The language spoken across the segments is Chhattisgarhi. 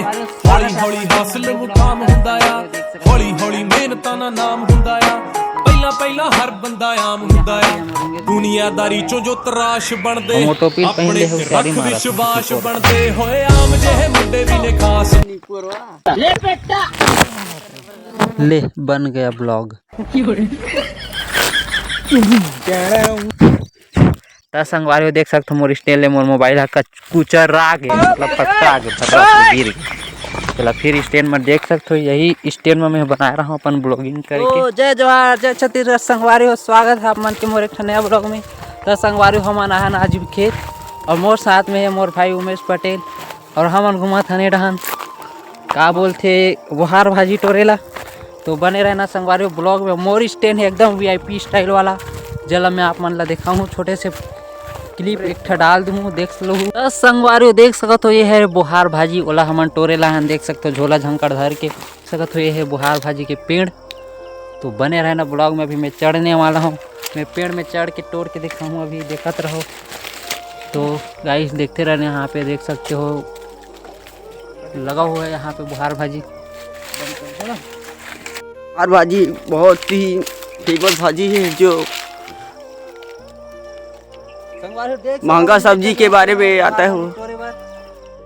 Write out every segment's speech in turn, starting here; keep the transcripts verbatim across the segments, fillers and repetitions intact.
ਹੌਲੀ ਹੌਲੀ ਹਾਸਲ ਮੁਕਾਮ ਹੁੰਦਾ ਆ, ਹੌਲੀ ਹੌਲੀ ਮਿਹਨਤਾਂ ਦਾ ਨਾਮ ਹੁੰਦਾ ਆ। ਪਹਿਲਾਂ ਪਹਿਲਾਂ ਹਰ ਬੰਦਾ ਆਮ ਹੁੰਦਾ ਆ, ਦੁਨੀਆਦਾਰੀ ਚੋਂ ਜੋ ਤਰਾਸ਼ ਬਣਦੇ, हम वो टोपी पहन ले हो, प्यारी मारा। विश्वास ਬਣਦੇ ਹੋਏ ਆਮ ਜਿਹੇ ਮੁੰਡੇ ਵੀ ਨੇ ਖਾਸ। ले, बन गया ब्लॉग। त संगवारी हो, देख सकथो मोर स्टैंड ले मोर मोबाइल ह कच-, कुचरा गे, मतलब फटका गे, फटका गिर गे। चला फिर स्टैंड में देख सकथो, यही स्टैंड में मैं बनाए रहा हूँ अपन ब्लॉगिंग करके। तो जय जोहार, जय छत्तीसगढ़ संगवारी हो, स्वागत है आप मन के मोर एक ठो नया ब्लॉग में। त संगवारी हो, हमन आहन आज भी खेत और मोर साथ में है मोर भाई उमेश पटेल। और हमन घूमत हन ए डहन, का बोलथे, बोहार भाजी टोरे ला। तो बने रहना संगवारी हो ब्लॉग में। मोर स्टैंड है एकदम वीआईपी स्टाइल वाला, जेला मैं आप मन ला दिखाहूँ, छोटे से क्लिप एक ठा डाल दूँ, देख लहू। त संगवारी हो देख सकत हो, ये है बोहार भाजी, ओला हमन टोरे ला हन, देख सकत हो झोला झंकड़ धर के। सकत हो, ये है बोहार भाजी के पेड़। तो बने रहना ब्लॉग में, अभी मैं चढ़ने वाला हूँ। मैं पेड़ में चढ़ के टोर के दिखाहूँ, अभी देखत रहो। तो गाइस, देखते रहना, यहाँ पे देख सकते हो लगा हुआ है यहाँ पे बोहार भाजी। बोहार भाजी बहुत ही फेमस भाजी है, जो महंगा सब्जी के बारे में आता है वो।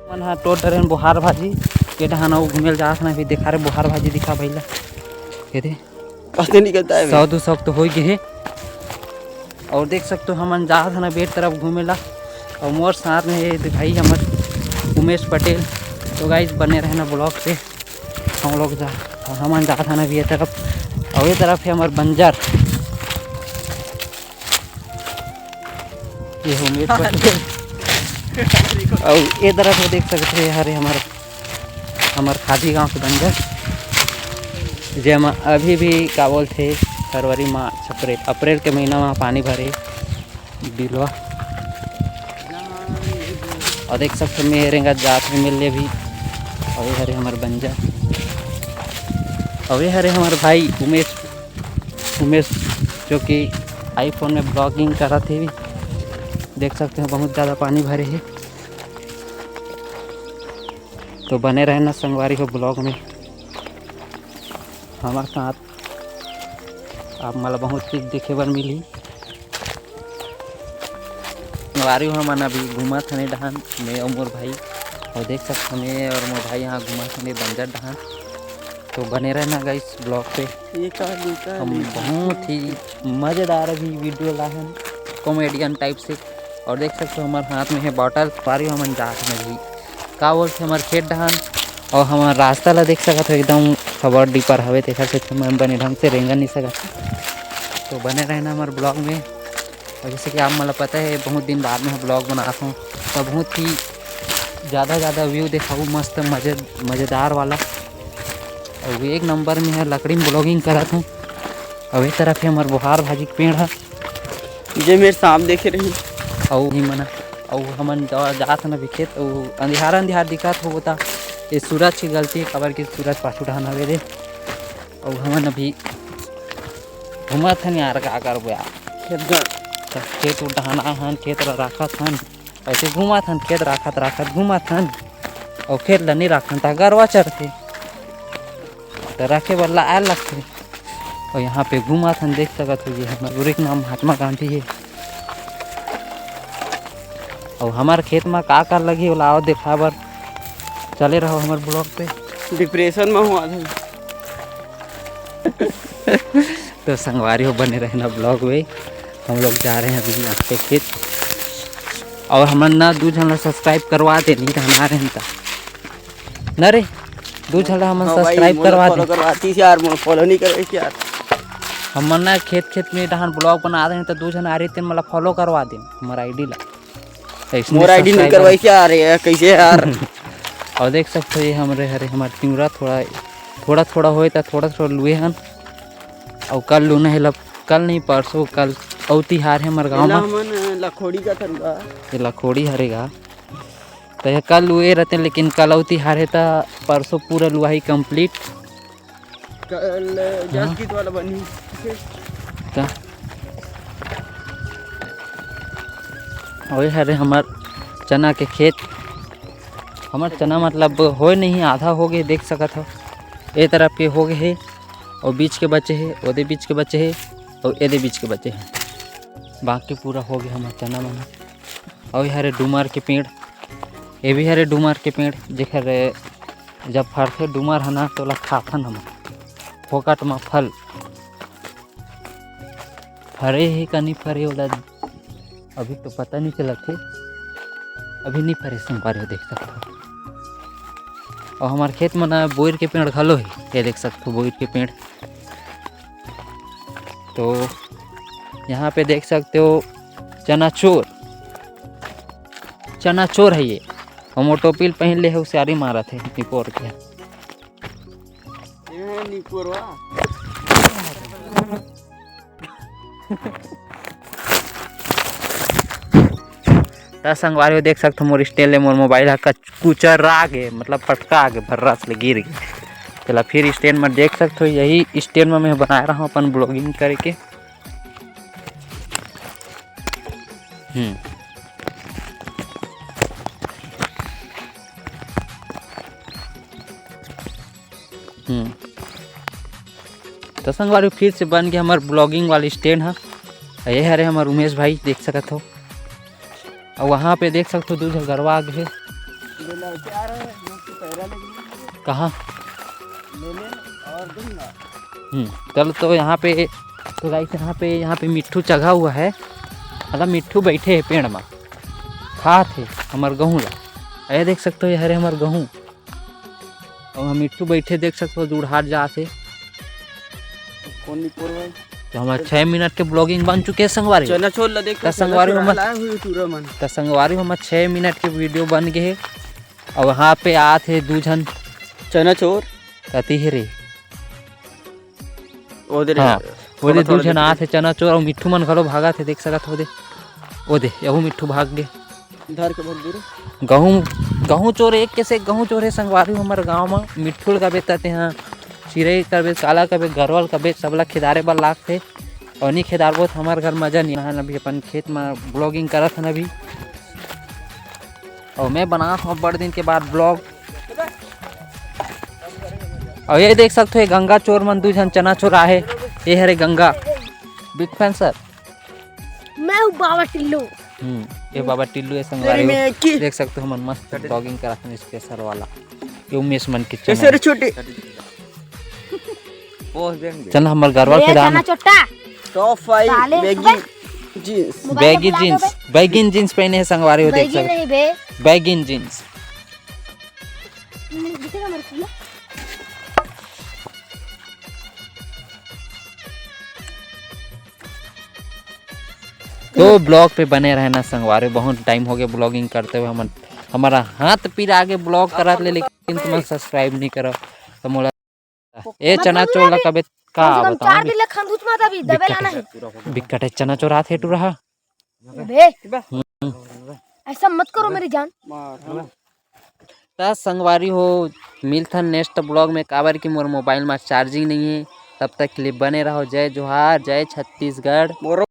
मन हा टोर डरेन बोहार भाजी, ये डहान अउ घूमे ल जात हन, अभी देखा रे बोहार भाजी दिखा भैया, ये दे। कइसे निकलता है सौ दो सौ तो हो गए है। और देख सकते हो हमन जात हन बेट तरफ घूमे ला, और मोर साथ में ये भाई हमर उमेश पटेल। तो गाइस बने रहना ब्लॉग पे, हम लोग जा, हमन जात हन अभी ये तरफ, और ये तरफ है हमर बंजर। ये हो मेरे पटेल। और ये तरफ में देख सकते हैं, हरे हमारे, हमारे खादी गांव के बंजर, जेमा अभी भी का बोलते फरवरी, मार्च, अप्रैल, अप्रैल के महीना में पानी भरे बिलवा। और देख सकते हो, मैं रेंगा जात में मिल ले भी। और ये हरे हमारे बंजर, और ये हरे हमारे भाई उमेश, उमेश जो कि आईफोन में ब्लॉगिंग करा थे भी। देख सकते हो बहुत ज़्यादा पानी भरे है। तो बने रहना संगवारी हो ब्लॉग में, हमारे साथ आप मला बहुत चीज़ देखे बर मिली। संगवारी हो हमन अभी घूमत हने डहान, मैं और मोर भाई, और देख सकते हमें और मोर भाई यहाँ घूमत हने बंजर डहान। तो बने रहना गाइस ब्लॉग पे। ये का, ये का, हम ये का? बहुत ही मज़ेदार अभी वीडियो लाहन कॉमेडियन टाइप से। और देख सकते हो हमारे हाथ में है बॉटल, पारी हमन जात में भी का बोलते हमारे खेत डहान। और हमारे रास्ता ला देख सकत हो एकदम खबर डीपर हवे, तेखर से मैं बने ढंग से रेंगा नहीं सकत। तो बने रहना हमारे ब्लॉग में। और जैसे कि आप मला पता है बहुत दिन बाद में ब्लॉग बनात हूँ, तो बहुत ही ज़्यादा ज़्यादा व्यू देखाऊ, मस्त मजे मज़ेदार वाला। और एक नंबर में है लकड़ी में ब्लॉगिंग करत हूँ। और ये तरफ है हमारे बोहार भाजी के पेड़ है, जे मेरे सांप देखे रही। और ही मना, और हमन जा- जात हन अभी खेत, और अंधियार अंधियार दिखत हो होता, ये सूरज की गलती है, काबर कि सूरज पाछू डहान हवे रे। और हमन अभी घूमत हन यार, का करबो यार। खेत डहान आए हन, खेत ला राखत हन, ऐसे घूमत हन, खेत राखत राखत घूमत हन, और खेत ला नहीं राखन त गरवा चरथे, त रखे बर ला आए लगथे। और यहाँ पे घूमत हन, देख सकत हो, ये हमर गुरु के नाम महात्मा गांधी है। और हमार खेत में का का लगी, ओला आओ देखा बर चले रहो हमार ब्लॉग पे। डिप्रेशन में हूँ आज। तो संगवारी हो, बने रहना ब्लॉग में। हम लोग जा रहे हैं अभी आपके खेत, और हमन ना दू झन ला सब्सक्राइब करवा दे, नहीं रहना रहन ता ना रे, दू झन ला हमन हाँ भाई, सब्सक्राइब करवा दे। करवातीस यार, मोला फॉलो नहीं करे यार। हमन ना खेत खेत में डहान ब्लॉग बना दे, तो दू झन आ रही तेन मला फॉलो करवा दे हमार आईडी ला। मोर आईडी नहीं करवाई क्या? अरे यार, कैसे यार? और देख सकते हो, ये हमरे हरे, हमारे तिवरा थोड़ा थोड़ा थोड़ा होए त थोड़ा थोड़ा लुए हन। और कल लूना है लब, कल नहीं, परसों, कल अउ तिहार है हमारे गाँव में। हमन लखोड़ी का थन का? ये लखोड़ी हरे गा। तो ये कल लुए रहते, लेकिन कल अउ तिहार है त परसों पूरा लुआही कंप्लीट। कल हाँ। जस गीत वाला बनी। त ओए हरे हमर चना के खेत। हमर चना मतलब होए नहीं, आधा हो गए, देख सकत हो। ए तरफ के हो गए हे, अउ बीच के बचे हे, ओदे बीच के बचे हे, अउ एदे बीच के बचे हे। बाकी पूरा हो गए हमर चना मन। अउ ये हरे डूमर के पेड़, ये भी हरे डूमर के पेड़, जेकर जब फरथे डूमर ह ना, तोला खाथन हम फोकट म फल। फरे हे का नहीं फरे, ओला अभी तो पता नहीं चलत हे। अभी नहीं फरे संगवारी हो, देख सकत हो। अउ हमार खेत म ना बोइर के पेड़ घलो हे, ये देख सकत हो बोइर के पेड़। तो यहाँ पे देख सकते हो चनाचोर, चनाचोर है ये। हम वो टोपी ल पहिन ले हे, हुसियारी मारत हे निपोर के। ये है निपोरवा। त संगवारी हो देख सकथो मोर stand ले मोर मोबाइल ह कच-, कुचर आ गे, मतलब पटका आ गे, भर्रास ले गिर गे। तेला फिर stand म देख सकथो, यही stand म मैं बनाए रहा हूँ अपन vlogging करे के। हम्म। हम्म। तो संगवारी, फिर से बन गया हमार vlogging वाला stand ह। ये हरे हमार उमेश भाई, देख सकत हो। और वहाँ पे देख सकत हो, दू झन गरवा आगे हे। कहाँ? हम्म, चलो, तो यहाँ पे, तो guys, यहाँ पे, यहाँ पे मिट्ठू चघा हुआ है, मतलब मिट्ठू बैठे है पेड़ में, खात है हमार गहूँ ला। ये देख सकते हो, ये हरे हमार गहूँ। अउ हम मिट्ठू बैठे देख सकत हो, जुड़हाट जात हे। कोन निपोर भाई? तो हमार छः मिनट के vlogging बन चुके हे संगवारी। चना छोल ला देख, त संगवारी हमर, त संगवारी हमर छः मिनट के video बन गए हे। अउ वहाँ पे आत हे दू झन चना चोर। कती हे रे? ओदे रे, हाँ, ओदे दू झन आत हे चना चोर, अउ मिट्ठू मन घलो भागत हे, देख सकत हो ओदे। ओदे, यहू मिट्ठू भाग गे। धर के बहुत दूर। गहूँ, गहूँ चोर एक के से गहूँ चोर हे संगवारी हो हमर गाँव म। मिट्ठू ल कबे त तेहा चिरई कबे, काला कबे, गरवा ल कबे, सबला खेदारे बर लागथे। अउ नी खेदारबो त हमर घर मजा नी आए। अभी अपन खेत म vlogging करत हन अभी। अउ मैं बनात हूँ बड़ दिन के बाद vlog। अउ ये देख सकते हो, ये गंगा चोर मन दू झन चना चोर आहे। ये हरे गंगा, big fan sir। मैं हूँ बाबा टिल्लू। हम्म, ये बाबा टिल्लू, ये संगवारी हो। देख सकते हो, हमन मस्त vlogging करत हन special वाला। ये उमेश मन के कैसे रे channel। छोटे? चल, हमर गरवा ये के दान। चना चोट्टा। Top five साले, बैगी अबे। Jeans। मोबाइल बैगी बुला दो jeans, बे। बैगिन jeans पहने हैं संगवारी हो, देख बैगिन सकते। नहीं बे। बैगिन jeans। दिखेगा मेरे को ना। तो vlog पे बने रहना संगवारी, बहुत time हो गया vlogging करते हुए। हमन, हमारा हाथ पीरा आगे vlog करत ले, लेकिन तुमन subscribe नहीं करो। तो मोला ए चना चोर ला कबे का कम से कम बताओ चार बे? दिन ले खंदूच माता भी दबे लाना है। बिकट है चना चोर आथे टुरा हा। बे, हम्म। ऐसा मत करो मेरी जान। त संगवारी हो, मिलथन next vlog में, काबर कि मोर मोबाइल में charging नहीं है। तब तक के लिए बने रहो। जय जोहार, जय छत्तीसगढ़।